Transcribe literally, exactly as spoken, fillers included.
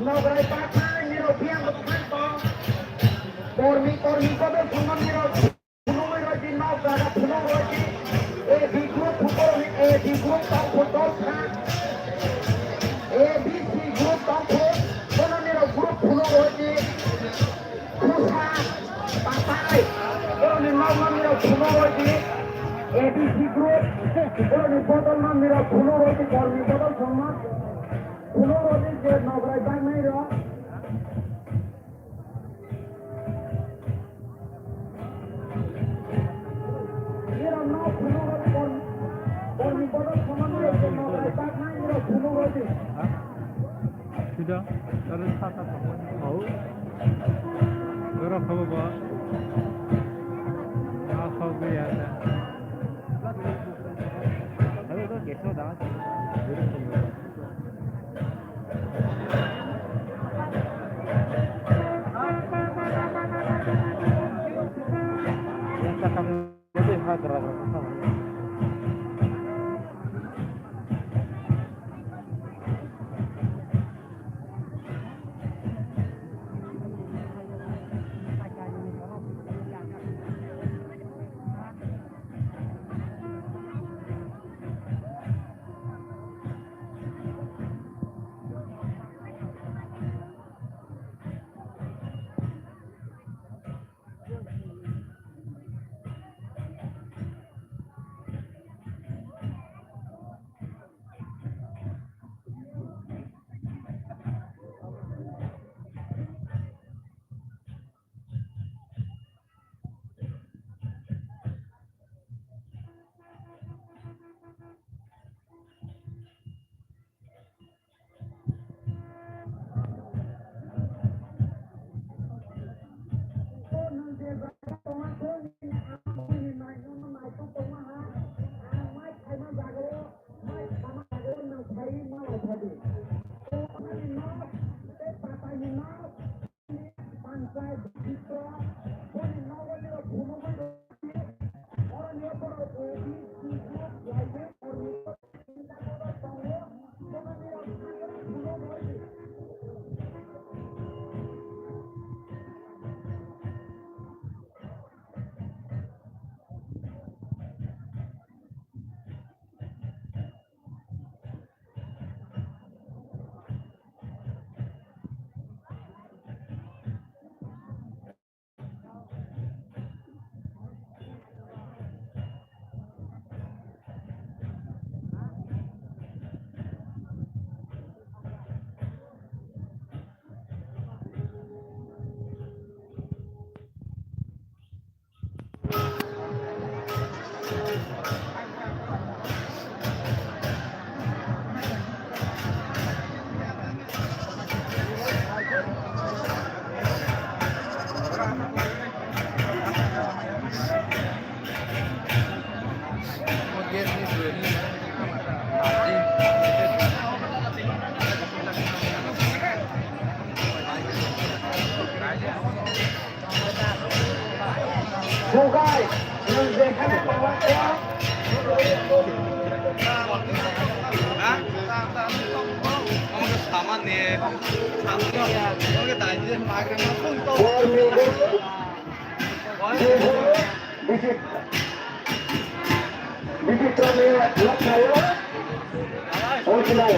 Nograi baknai nirok biyang bwkhak tong. Kormi kormi kodol thangma nirok phunugwi roi di, nok jaga phunuk roi di. A B group phukorni A B group tong phut dol kha. A B C group tong phut, bono nirok group phunuk roi di. Pusa, patai, borokni nok nok nirok phunuk roi di. A B C group, borokni bodol nok nirok phunuk roi di, kormi bodol thangma. Phunuk roi di je nograi baknai rok. Sida, tahle sa sa thangmani. Hau. Oro kabo ba. Ya, kau gaya ta. Tahle to geso da. Bukai, nwng jekhane pawa khe. Saman ni, saman ni, saman ni, Bor Mingul, Bisi-, Bisitra ni Loknayo, Ongkilai.